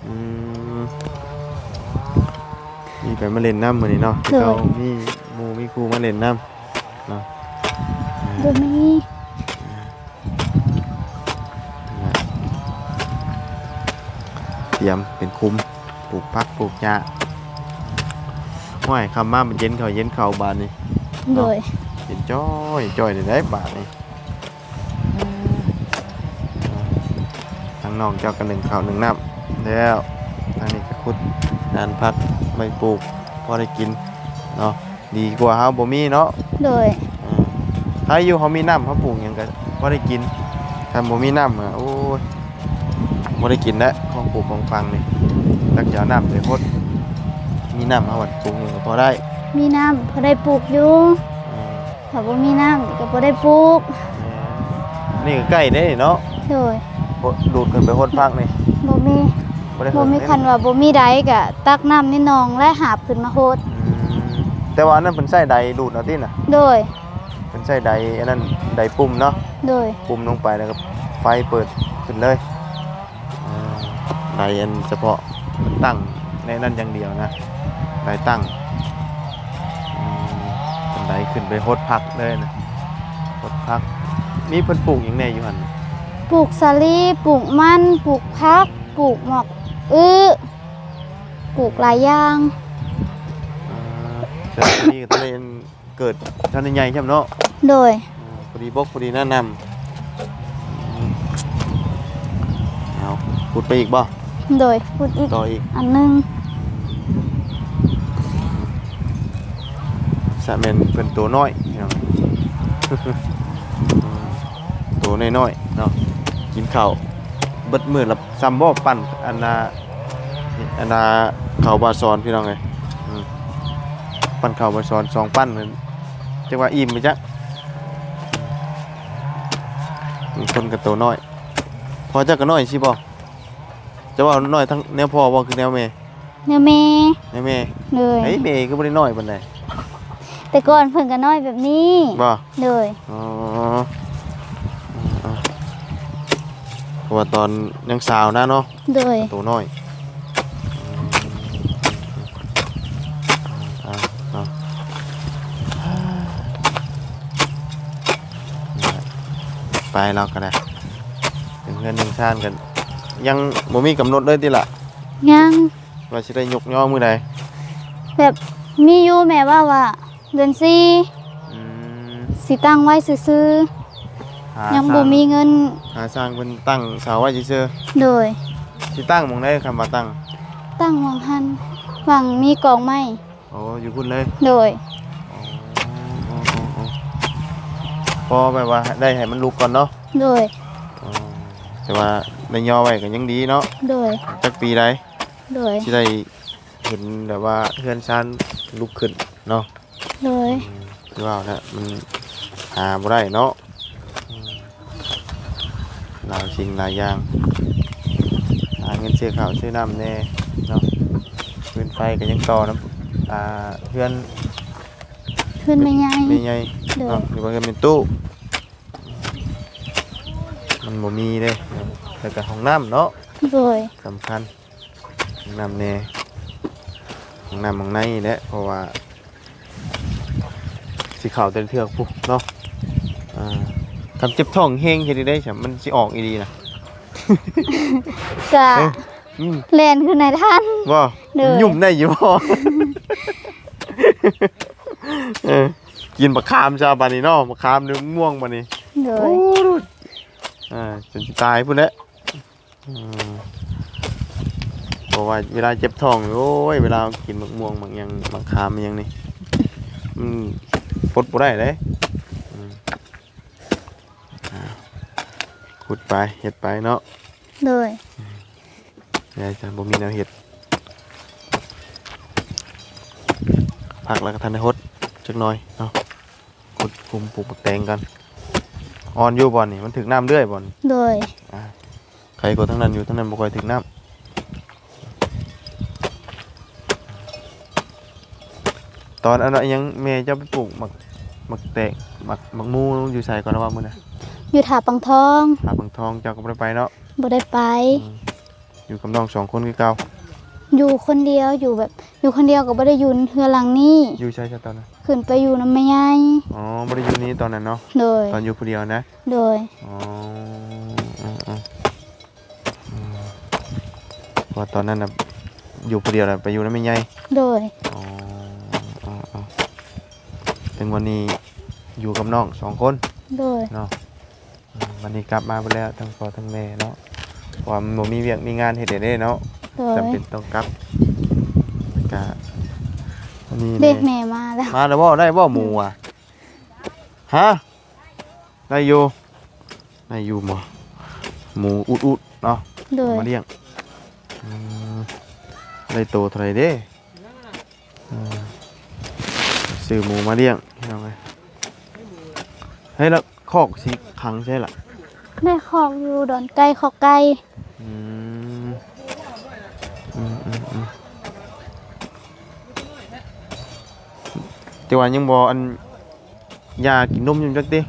ອືມ ມີໃຜມາຫຼິ້ນນຳມື້ນີ້ເນາະ? ໂດຍ. ເຂົາມີໝູ່ມີຄູ່ມາຫຼິ້ນນຳເນາະ. ບໍ່ມີ. ຕຽມເປັນຄຸ້ມ ປູກຜັກປູກຫຍ້າ. ໂອ້ຍ ຄ່ຳມາມັນເຢັນເຂົ້າເຢັນເຂົ້າບາດນີ້. ໂດຍ. ເນາະ ເປັນຈ້ອຍໆ ໄດ້ບາດນີ້. ທາງນ້ອງເຈົ້າກໍໜຶ້ງເຂົ້າໜຶ້ງນ້ຳແລ້ວ ທາງນີ້ກໍຂຸດງານຜັກໄວ້ປູກພໍໄດ້ກິນເນາະ. ດີກວ່າເຮົາບໍ່ມີເນາະ. ໂດຍ. ອືມ ໃຄຢູ່ເຮົາມີນ້ຳ ເຮົາປູກຫຍັງກໍພໍໄດ້ກິນ. ຄັນບໍ່ມີນ້ຳ ໂອ້ຍ ບໍ່ໄດ້ກິນແຫຼະ ຂອງປູກຂອງຝັງນີ້ ຈັກຈະເອົານ້ຳໃສຫົດ. ມີນ້ຳເຮົາຫວັດປູກຫຍັງກໍພໍໄດ້. ມີນ້ຳພໍໄດ້ປູກຢູ່. ອືມ ຖ້າບໍ່ມີນ້ຳກໍບໍ່ໄດ້ປູກ. ແມ່ນ. ນີ້ກໍໃກ້ເດ້ເນາະ. ໂດຍ. ໂອ້ ດູດຂຶ້ນໄປຫົດຜັກນີ້ ບໍ່ມີ ບໍ່ໄດ້ ບໍ່ມີ. ຄັນວ່າບໍ່ມີໃດກໍຕັກນ້ຳໃນໜອງ ແລະ ຫາບຂຶ້ນມາຫົດ. ອືມ ແຕ່ວ່າອັນນັ້ນເພິ່ນໃຊ້ໃດດູດເອົາຕິນະ? ໂດຍ. ເພິ່ນໃຊ້ໃດອັນນັ້ນ ໃດປຸ່ມເນາະ. ໂດຍ. ປຸ່ມລົງໄປ ແລ້ວກໍໄຟເປີດຂຶ້ນເລີຍ. ອ່າ ໃດອັນສະເພາະຕັ້ງໃນນັ້ນຢ່າງດຽວນະ ໃດຕັ້ງ. ອືມ ເປັນໃດຂຶ້ນໄປຫົດຜັກເລີຍນະ ຫົດຜັກ. ມີເພິ່ນປູກຫຍັງແດ່ຢູ່ຫັ້ນ? ປູກສາລີ ປູກມັນ ປູກຜັກ ປູກໝອກອຶ ປູກຫຼາຍຢ່າງ. ອ່າ ແຕ່ສາລີກໍຕ້ອງໄດ້ອັນ ເກີດທັນໄດ້ໃຫຍ່ຊ້ຳເນາະ. ໂດຍ. ອ່າ ພໍດີບົກພໍດີນະນ້ຳ. ເອົາ ຂຸດໄປອີກບໍ່? ໂດຍ ຂຸດອີກ ຕໍ່ອີກອັນໜຶ່ງ. ສະແມ່ນເພິ່ນໂຕນ້ອຍພີ່ນ້ອງ ໂຕນ້ອຍໆເນາະ ກິນເຂົ້າເບິດມື້ລະ ຊ່ຳບໍ່ ປັ້ນອັນນ່າ ອັນນ່າ ເຂົ້າບາຊອນພີ່ນ້ອງເອີຍ. ອືມ ປັ້ນເຂົ້າບາຊອນສອງປັ້ນ ຈັກວ່າອີ່ມໄປຈັກ. ບາງຄົນກໍໂຕນ້ອຍ ພໍ່ເຈົ້າກໍນ້ອຍຊີ້ບໍ່? ເຈົ້າເວົ້ານ້ອຍທັງແນວພໍ່ບໍ່ ຄືແນວແມ່? ແນວແມ່ ແນວແມ່. ໂດຍ. ເອີຍ ແມ່ກໍບໍ່ໄດ້ນ້ອຍປານໃດ. ແຕ່ກ່ອນເພິ່ນກໍນ້ອຍແບບນີ້. ບໍ່? ໂດຍ. ອໍ ເພາະວ່າຕອນຍັງສາວນະເນາະ. ໂດຍ. ໂຕນ້ອຍ. ອ່າ ເນາະ ໄປລາວກໍໄດ້ ເຮືອນຍັງຊານກັນ ຍັງບໍ່ມີກຳນົດເລີຍຕິລະ? ຍັງ. ວ່າຊິໄດ້ຍົກຍໍມື້ໃດ? ແບບ ມີຢູ່ ແມ່ເວົ້າວ່າເດືອນສີ່ ອືມ ຊິຕັ້ງໄວ້ຊື່ໆ ຫາ ຍັງບໍ່ມີເງິນ ຊ່າງ ຫາຊ່າງເພິ່ນຕັ້ງເສົາໄວ້ຊື່ໆ. ໂດຍ. ຊິຕັ້ງໝ່ອງໃດ ຄຳວ່າຕັ້ງ? ຕັ້ງໝ່ອງຫັ້ນ ໝ່ອງມີກອງໄມ້. ໂອ້ ຢູ່ພຸ້ນເລີຍ? ໂດຍ. ອໍ ພໍແບບວ່າໄດ້ໃຫ້ມັນລຸກກ່ອນເນາະ? ໂດຍ. ອໍ ແຕ່ວ່າໄດ້ຍໍໄວ້ກໍຍັງດີເນາະ? ໂດຍ. ຈັກປີໃດ? ໂດຍ. ຊິໄດ້ເຫັນແບບວ່າເຮືອນຊານລຸກຂຶ້ນເນາະ? ໂດຍ. ອືມ ຄືວ່າແຫຼະ ມັນຫາບໍ່ໄດ້ເນາະ. ອືມ ຫຼາຍສິ່ງຫຼາຍຢ່າງ ຫາເງິນຊື້ເຂົ້າຊື້ນ້ຳແດ່ເນາະ. ຟືນໄຟກໍຍັງຕໍ່ນຳ ອ່າ ເຮືອນ ເຮືອນແມ່ໃຫຍ່ ແມ່ໃຫຍ່ ໂດຍ ເນາະ ຫຼືວ່າເຮືອນແມ່ຕູ້ ມັນບໍ່ມີເດ້. ແລ້ວກໍຫ້ອງນ້ຳເນາະ? ໂດຍ. ສຳຄັນ ຫ້ອງນ້ຳແດ່ ຫ້ອງນ້ຳຫ້ອງໃນແຫຼະ ເພາະວ່າ ຊິເຂົ້າແຕ່ລະເທື່ອພຸ້ນເນາະ. ອ່າ ຄັນເຈັບທ້ອງແຮງເຮັດຈັ່ງໃດຊັ້ນ ມັນຊິອອກອີ່ຫຼີນະ? ກະ ເອີ ອືມ ແລ່ນຂຶ້ນໃຫ້ທັນ. ບໍ່? ໂດຍ. ຫຍຸ້ມໄດ້ຢູ່ບໍ່? ເອີ ກິນບັກຂາມຊະບາດນີ້ເນາະ ບັກຂາມ ຫຼື ມ່ວງບາດນີ້. ໂດຍ. ໂອ້ ອ່າ ຈົນຊິຕາຍພຸ້ນແຫຼະ. ອືມ ເພາະວ່າເວລາເຈັບທ້ອງ ໂອ້ຍ ເວລາເຮົາກິນໝາກມ່ວງ ໝາກຫຍັງ ໝາກຂາມ ອີ່ຫຍັງນີ້ ມັນອົດບໍ່ໄດ້ເດ້. ອືມ ອ່າ ຂຸດໄປ ເຮັດໄປເນາະ. ໂດຍ. ຍາຍຈະບໍ່ມີແນວເຮັດ ພັກແລ້ວກໍທັນໄດ້ຫົດຈັກໜ່ອຍເນາະ. ຂຸດຂຸມປູກໝາກແຕງກ່ອນ. ອ່ອນຢູ່ບ່ອນນີ້ ມັນຖືກນ້ຳເລື້ອຍບ່ອນນີ້. ໂດຍ. ອ່າ ໄຄກວ່າທາງນັ້ນຢູ່ ທາງນັ້ນບໍ່ຄ່ອຍຖືກນ້ຳ. ຕອນອັນນັ້ນຫຍັງ ແມ່ເຈົ້າໄປປູກໝາກ ໝາກແຕງ ໝາກ ໝາກມູຢູ່ໃສກ່ອນລະວ່າມື້ນະ? ຢູ່ທ່າປັງທອງ. ທ່າປັງທອງ ເຈົ້າກໍບໍ່ໄດ້ໄປເນາະ? ບໍ່ໄດ້ໄປ. ອືມ ຢູ່ກັບນ້ອງສອງຄົນຄືເກົ່າ? ຢູ່ຄົນດຽວ ຢູ່ແບບ ຢູ່ຄົນດຽວກໍບໍ່ໄດ້ຢູ່ເຮືອນຫຼັງນີ້. ຢູ່ໃສຊະຕອນນັ້ນ? ຂຶ້ນໄປຢູ່ນຳແມ່ໃຫຍ່. ອໍ ບໍ່ໄດ້ຢູ່ນີ້ຕອນນັ້ນເນາະ? ໂດຍ. ຕອນຢູ່ຜູ້ດຽວນະ? ໂດຍ. ອໍ ເອີໆ ອືມ ເພາະວ່າຕອນນັ້ນນະ ຢູ່ຜູ້ດຽວລະໄປຢູ່ນຳແມ່ໃຫຍ່. ໂດຍ. ອໍ ເອີໆ ເຖິງວັນນີ້ຢູ່ກັບນ້ອງສອງຄົນ. ໂດຍ. ເນາະ ອືມ ວັນນີ້ກັບມາເບິດແລ້ວ ທັງພໍ່ທັງແມ່ເນາະ ເພາະວ່າມັນບໍ່ມີວຽກມີງານເຮັດເດ້ເນາະ. ໂດຍ. ຈຳເປັນຕ້ອງກັບ ກະ ອັນນີ້ເດ້ ເດ້ ແມ່ມາແລ້ວ. ມາແລ້ວບໍ່? ໄດ້ບໍ່ໝູອະ? ຮະ? ໄດ້ຢູ່ ໄດ້ຢູ່ບໍ່? ໝູອຸດໆເນາະ. ໂດຍ. ເອົາມາລ້ຽງ ອືມ ໄດ້ໂຕເທົ່າໃດເດ້? ເອີ ຊື້ໝູມາລ້ຽງ ພີ່ນ້ອງເອີຍ. ເຮີ້ຍ ແລ້ວຄອກຊິຂັງໃສລະ? ໄດ້ຄອກຢູ່ດອນໄກ່ ຄອກໄກ່. ອືມ ອືມໆໆ ແຕ່ວ່າຍັງບໍ່ ອັນ ຢາກິນນົມຢູ່ຈັກຕິ?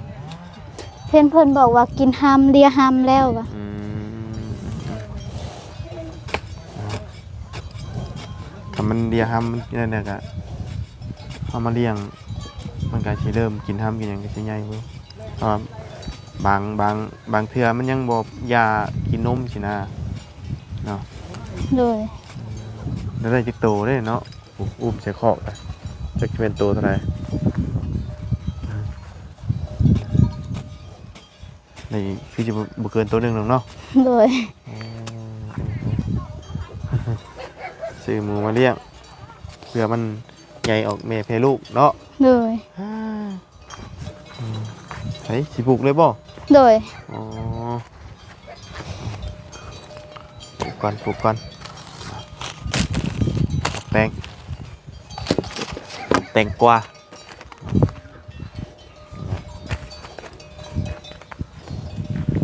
ເຫັນເພິ່ນບອກວ່າກິນຮຳ ເລຍຮຳແລ້ວວ່າ. ອືມ ຖ້າມັນເລຍຮຳ ມັນນັ້ນແຫຼະ ກະເອົາມາລ້ຽງ ມັນກະຊິເລີ່ມກິນຮຳ ກິນຫຍັງ ກະຊິໃຫຍ່ເບິ່ງ. ເພາະວ່າບາງ ບາງ ບາງເທື່ອມັນຍັງບໍ່ຢາກິນນົມຊີ້ນະເນາະ. ໂດຍ. ແລ້ວໄດ້ຈັກໂຕເດ້ເນາະ? ໂອ້ ອຸ້ມໃສ່ຄອກ ຈັກຊິແມ່ນໂຕເທົ່າໃດ ນີ້ຄືຈະບໍ່ເກີນໂຕໜຶ່ງດອກເນາະ. ໂດຍ. ຊື້ໝູມາລ້ຽງ ເພື່ອມັນໃຫຍ່ອອກແມ່ແຜ່ລູກເນາະ. ໂດຍ. ອືມ ໃຜຊິປູກເລີຍບໍ່? ໂດຍ. ອໍ ປູກກ່ອນ ປູກກ່ອນ ແຕງ ແຕງກວາ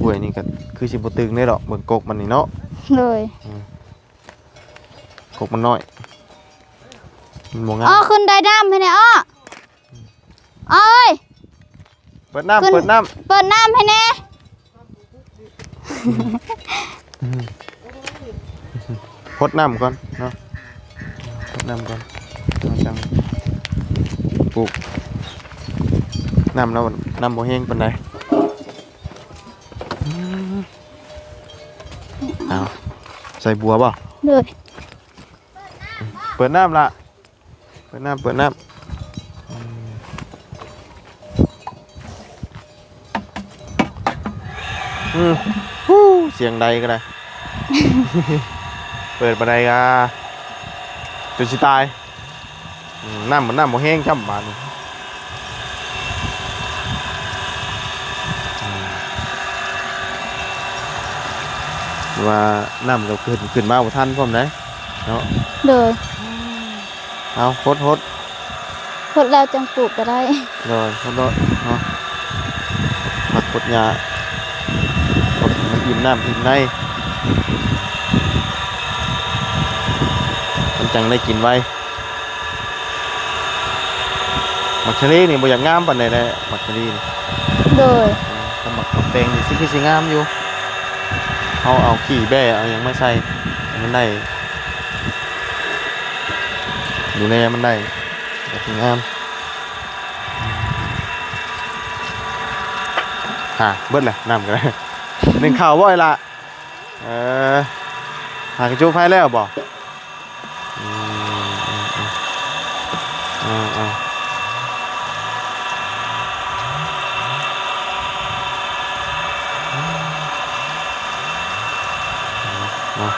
ກ້ວຍນີ້ກໍຄືຊິບໍ່ຕຶງເດ້ດອກ ເບິ່ງກົກມັນນີ້ເນາະ. ໂດຍ. ອືມ ກົກມັນນ້ອຍ ມັນບໍ່ງາມ. ອໍ ຂຶ້ນໄດ້ນ້ຳໃຫ້ແດ່ ອໍ ອໍເອີຍ ເປີດນ້ຳ ຂຶ້ນ ເປີດນ້ຳ ເປີດນ້ຳໃຫ້ແດ່. ຫົດນ້ຳກ່ອນເນາະ ຫົດນ້ຳກ່ອນ ເຮົາຈັ່ງປູກ. ນ້ຳລາວ ນ້ຳບໍ່ແຮງປານໃດ. ເອົາ ໃສ່ບົວບໍ່? ໂດຍ. ເປີດນ້ຳລະ. ເປີດນ້ຳ ເປີດນ້ຳ ອືມ ອືມ ຮູ້ ສຽງໃດກໍໄດ້ ເປີດປານໃດກໍຈົນຊິຕາຍ. ອືມ ນ້ຳ ນ້ຳບໍ່ແຮງຈ້ຳບາດນີ້ ອືມ ວ່ານ້ຳກໍຂຶ້ນ ຂຶ້ນມາບໍ່ທັນພ້ອມໃດເນາະ. ໂດຍ ເອົາ ຫົດ ຫົດ ຫົດແລ້ວຈັ່ງປູກກໍໄດ້. ໂດຍ ຫົດໂລດເນາະ ຜັກຫົດຫຍ້າ ຫົດໃຫ້ມັນອີ່ມນ້ຳອີ່ມໃນ ມັນຈັ່ງໄດ້ກິນໄວ. ໝາກຊະລີນີ້ບໍ່ຢາກງາມປານໃດແຫຼະ ໝາກຊະລີນີ້. ໂດຍ ຖ້າໝາກ ໝາກແຕງນີ້ຊິຄືຊິງາມຢູ່ ເຮົາເອົາຂີ້ແບ້ເອົາຫຍັງມາໃສ່ໃຫ້ມັນໄດ້ ດູແລມັນໄດ້ ກໍຊິງາມ. ຫາ ເບິດແຫຼະ ນ້ຳກໍໄດ້ ໜຶ້ງເຂົ້າບໍ່ອີ່ຫຼ້າ? ເອີ ຫາກະຈູໄຟແລ້ວບໍ່? ອືມ ອືມ ອືມ ເອີ ເອີ ເນາະ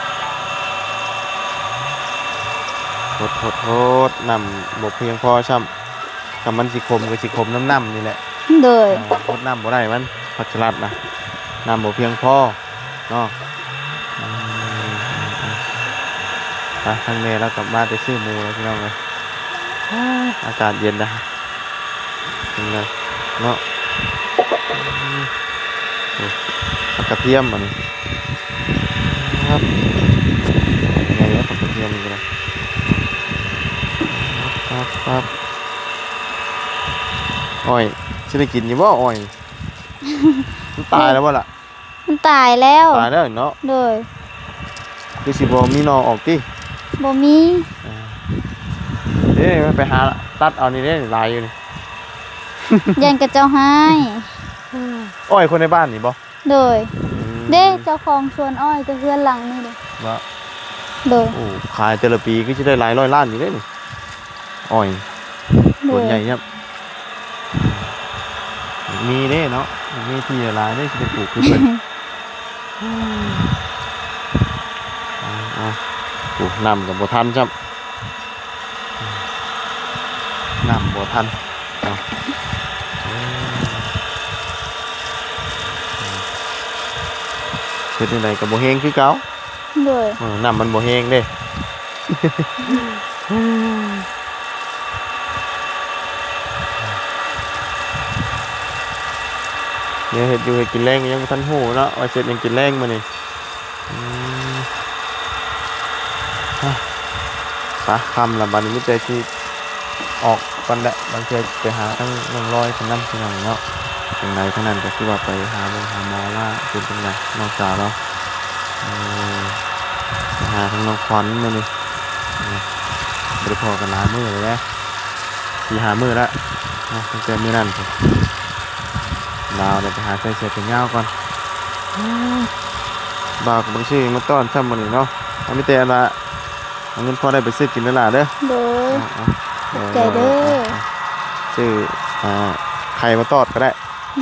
ຫົດ ຫົດ ຫົດ ນ້ຳບໍ່ພຽງພໍຊ້ຳ. ຖ້າມັນຊິຂົມກໍຊິຂົມນຳນ້ຳນີ້ແຫຼະ. ໂດຍ ອ່າ ຫົດນ້ຳບໍ່ໄດ້ມັນ ຜັກສະລັດນະ ນ້ຳບໍ່ພຽງພໍເນາະ. ອືມ ໄປ ທາງແມ່ລາວກັບມາແຕ່ຊື້ໝູແລ້ວ ພີ່ນ້ອງເອີຍ. ອາ ອາກາດເຢັນນະ ເປັນໄງເນາະ. ອືມ ໂອ້ ຜັກກະທຽມອັນນີ້ ຄັບ ໃຫຍ່ແລ້ວຜັກກະທຽມນີ້ກໍໄດ້ ປັບ ປັບ ອ້ອຍ ຊິໄດ້ກິນຢູ່ບໍ່ອ້ອຍ? ມັນຕາຍແລ້ວບໍ່ລະ? ມັນຕາຍແລ້ວ ຕາຍແລ້ວເນາະ. ໂດຍ ຄືຊິບໍ່ມີໜໍ່ອອກຕິ? ບໍ່ມີ. ເອີ ເດ້ ໄປຫາຕັດເອົານີ້ເດ້ ຫຼາຍຢູ່ນີ້ ຢ້ານເຂົາເຈົ້າຮ້າຍ. ອ້ອຍຄົນໃນບ້ານນີ້ບໍ່? ໂດຍ ອືມ ເດ້ ເຈົ້າຂອງສວນອ້ອຍແຕ່ເຮືອນຫຼັງນີ້ເດ້. ບໍ່? ໂດຍ ໂອ້ ຂາຍແຕ່ລະປີຄືຊິໄດ້ຫຼາຍຮ້ອຍລ້ານຢູ່ເດ້ນີ້ ອ້ອຍ. ໂດຍ ສວນໃຫຍ່ແຊບ ມີເດ້ເນາະ ມີທີ່ຫຼາຍເດ້ ຊິໄດ້ປູກຄືເພິ່ນ. ເອົາ ເອົາ ໂອ້ ນ້ຳກໍບໍ່ທັນຊ້ຳ ນ້ຳບໍ່ທັນເນາະ. ເຮັດແນວໃດກໍບໍ່ແຫ້ງຄືເກົ່າ. ໂດຍ ເອີ ນ້ຳມັນບໍ່ແຫ້ງເດ້. ແນວເຮັດຢູ່ເຮັດກິນແລງກໍຍັງບໍ່ທັນຮູ້ເນາະ ວ່າຊິເຮັດຫຍັງກິນແລງມື້ນີ້. ອືມ ໄປ ຄ່ຳລະ ບາດນີ້ມີແຕ່ຊິອອກກ່ອນແຫຼະ ບາງເທື່ອໄປຫາທາງນ້ອງລອຍເພິ່ນນຳ ພີ່ນ້ອງເນາະ. ຈັ່ງໃດທາງນັ້ນກໍຄືວ່າໄປຫາໂຮງຫາໝໍລະ ເປັນຈັ່ງໃດນ້ອງສາວລາວ? ເອີ ໄປຫາທາງນ້ອງຂວັນມື້ນີ້ ອືມ ບໍ່ໄດ້ພໍ້ກັນຫຼາຍມື້ແລ້ວເດ້ ສີ່ຫ້າມື້ແລ້ວເນາະ ຕັ້ງແຕ່ມື້ນັ້ນພຸ້ນ ລາວໄດ້ໄປຫາໃສ່ເສື້ອແຂນຍາວກ່ອນ. ອືມ ບ່າວກໍບໍ່ໄດ້ຊື້ຫຍັງມາຕ້ອນຊ້ຳມື້ນີ້ເນາະ ເອົາ ມີແຕ່ອັນວ່າ ເອົາເງິນພໍໄດ້ໄປຊື້ກິນເດີຫຼ້າເດີ. ໂດຍ ເອົາ ເອົາ ຂອບໃຈເດີ. ໂດຍ ໂດຍ ເອົາ ເອົາ ຊື້ ອ່າ ໄຂ່ມາຕອດກໍໄດ້.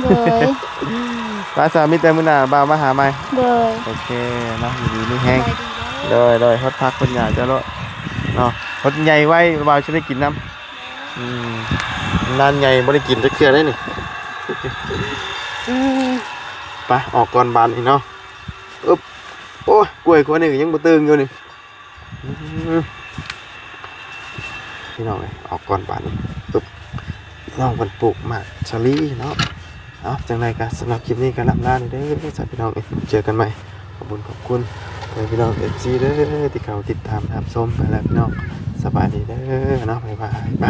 ໂດຍ ວ່າຊະ ມີແຕ່ມື້ໜ້າບ່າວມາຫາໃໝ່. ໂດຍ ໂອເຄເນາະ ຢູ່ດີມີແຮງ. ສະບາຍດີເດີ. ໂດຍ ໂດຍ ຫົດຜັກຫົດຫຍ້າເຈົ້າໂລດເນາະ ຫົດໃຫຍ່ໄວ ບ່າວຊິໄດ້ກິນນຳ. ອືມ ນານໃຫຍ່ບໍ່ໄດ້ກິນຈັກເທື່ອເດ້ນີ້. ອືມ ໄປ ອອກກ່ອນບາດນີ້ເນາະ. ອຶບ ໂອ້ຍ ກ້ວຍຂົວນີ້ກໍຍັງບໍ່ຕື່ງຢູ່ນີ້. ອືມ ພີ່ນ້ອງເອີຍ ອອກກ່ອນບາດນີ້. ປຶບ ນ້ອງເພິ່ນປູກໝາກສາລີເນາະ. ເອົາ ຈັ່ງໃດກໍສຳລັບຄລິບນີ້ກໍລ່ຳລາເດີ ສາ ພີ່ນ້ອງເອີຍ ເຈີກັນໃໝ່. ຂອບຄຸນ ຂອບຄຸນພໍ່ແມ່ພີ່ນ້ອງ ເອັຟຊີ ເດີ ທີ່ເຂົ້າຕິດຕາມຮັບຊົມໄປແລ້ວ ພີ່ນ້ອງ ສະບາຍດີເດີເນາະ ບາຍບາຍ ໄປ.